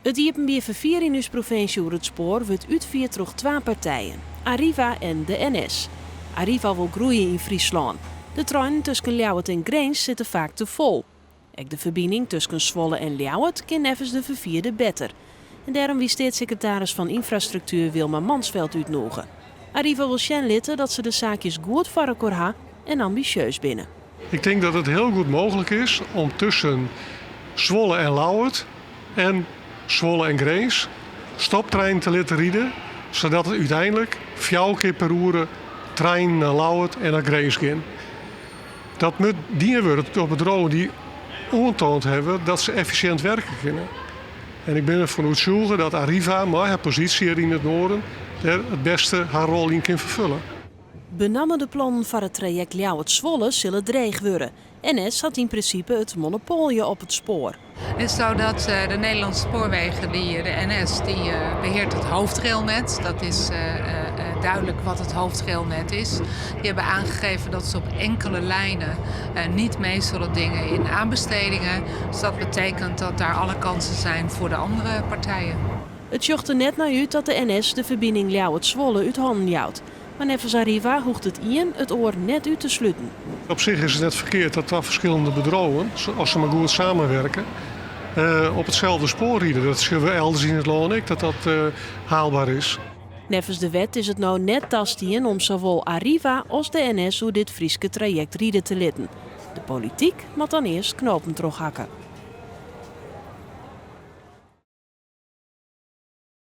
It iepenbier ferfier yn ús provinsje oer it spoar wurdt útfierd troch twa partijen, Arriva en de NS. Arriva wol groeie yn Fryslân. De treinen tusken Ljouwert en Grins sitte faak te fol. Ek de ferbining tusken Zwolle en Ljouwert kin neffens de ferfierder better. En dêrom wie steatssekretaris fan Ynfrastruktuer Wilma Mansveld útnûge. Arriva wol sjen litte dat se de saakjes goed foar elkoar ha en ambisjeus binne. Ik tink dat it hiel goed mooglik is om tusken Zwolle en Ljouwert en Zwolle en Grins stoptreinen te litten ride, sadat it úteinlik fjouwer kear per oere treinen nei Ljouwert en nei Grins gean. Dat moat dien wurde troch bedriuwen dy't oantoand hawwe dat se effisjint werke kinne. En ik bin derfan oertsjûge dat Arriva mei har posysje hjir yn it Noarden dêr it bêste har rol yn kin ferfulle. Benammen de plannen foar it trajekt Ljouwert-Zwolle sille dreech wurde. NS hat yn prinsipe it monopoalje op it spoar. Het is zo dat de Nederlandse Spoorwegen, die, de NS, die beheert het hoofdrailnet. Dat is duidelijk wat het hoofdrailnet is. Die hebben aangegeven dat ze op enkele lijnen niet mee zullen dingen in aanbestedingen. Dus dat betekent dat daar alle kansen zijn voor de andere partijen. It sjocht der net nei út dat de NS de ferbining Ljouwert-Zwolle út hannen jout. Mar neffens Arriva hoecht it ien it oar net út te sluten. Op sich is it net ferkeard dat twa ferskillende bedriuwen, as se mar goed samenwerke, op itselde spoar ride. Dat sjogge we elders yn it lân ek, dat dat haalbaar is. Neffens de wet is it no net tastien om sawol Arriva as de NS oer dit Fryske trajekt ride te litten. De polityk moat dan earst knopen trochhakke.